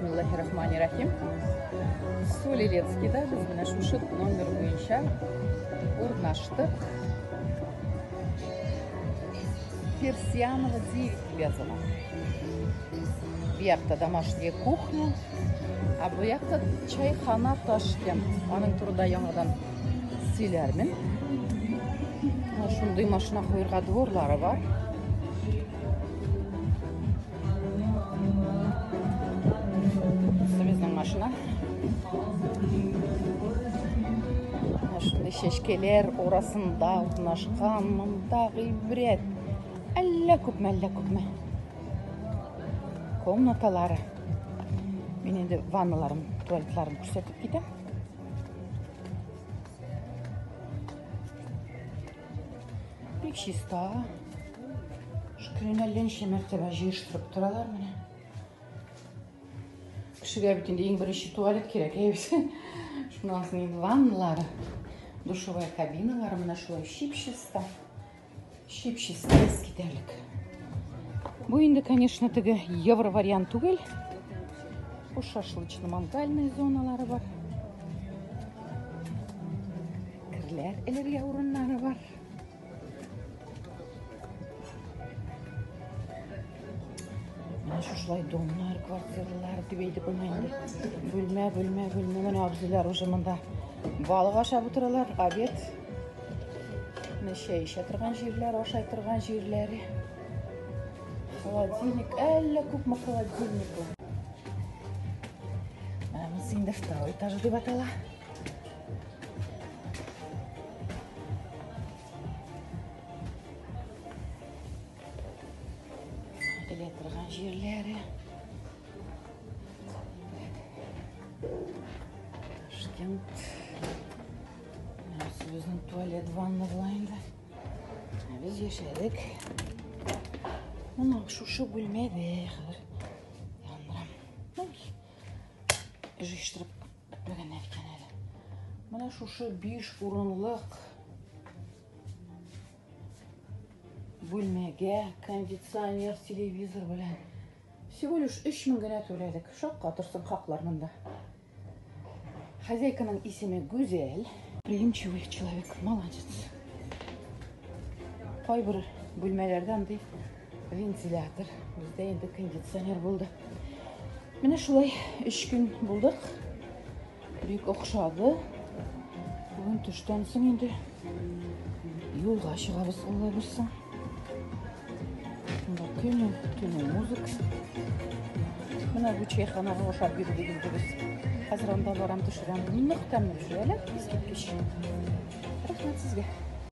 Бисмиллахи-рахмани-рахим. Соль-Илецкийда без менә шушы номер буенча урнаштык. Персианова 9 дип языла. Бу якта домашняя кухня, а бу якта чайхана Ташкент. Аның турында яңадан сөйләрмен. Менә шундый машина куерга дворлары бар. Безнең машина. Менә шундый чәчкәләр арасында урнашкан монда гыйбрәт. Әллә күпме, әллә күпме. Комнаталары. Мин инде ванналарын, туалетларын күрсәтеп китәм. Бик чиста. Шөкерен әллә ничә мәртәбә җыештырып торалар менә. Кешегә бит инде иң беренче туалет кирәк, әйе бит. Шуннан соң инде ванналары, душевая кабиналары менә шулай чип-чиста. Чип-чиста искитәрлек. Бу инде, конечно, теге евро вариант түгел. Бу шашлычно-мангальный зоналары бар. Керләр элергә урыннары бар. Менә шушылай домнар, квартиралар дип әйтеп булмый инде. Бүлмә, бүлмә, бүлмә. Менә абзыйлар уже монда балык ашап утыралар. Обед. Менә чәй эчә торган җирләр, ашай торган җирләре. Холодильник, әллә күпме холодильник. Менә монысы инде второй этаж дип атала. Элә торган җирләре. Ташкент. Безнең туалет, ванна була инде. Без яшәдек. Менә шушы бүлмәдә хәзер яндырам. Җыештырып бетмәгәннәр икән әле. Менә шушы 5 урынлык бүлмәгә кондиционер, телевизор белән всего лишь 3000 генә түләдек. Шаккатырсың хаклар монда. Хозяйканың исеме Гүзәл. Приемчивый человек, молодец. Кайбер бүлмәләрдә андый вентилятор, бездә инде кондиционер булды. Менә шулай 3 көн булдык. Бик охшады. Бүген төштән соң инде юлга чыгабыз, Алла бирсә. Монда көне, төне музыка. Менә бу чәйханага ашап йөрдек инде без. Хәзер анда барам, төшерәм. Нык тәмле пешерәләр, искиткеч. Рәхмәт сезгә.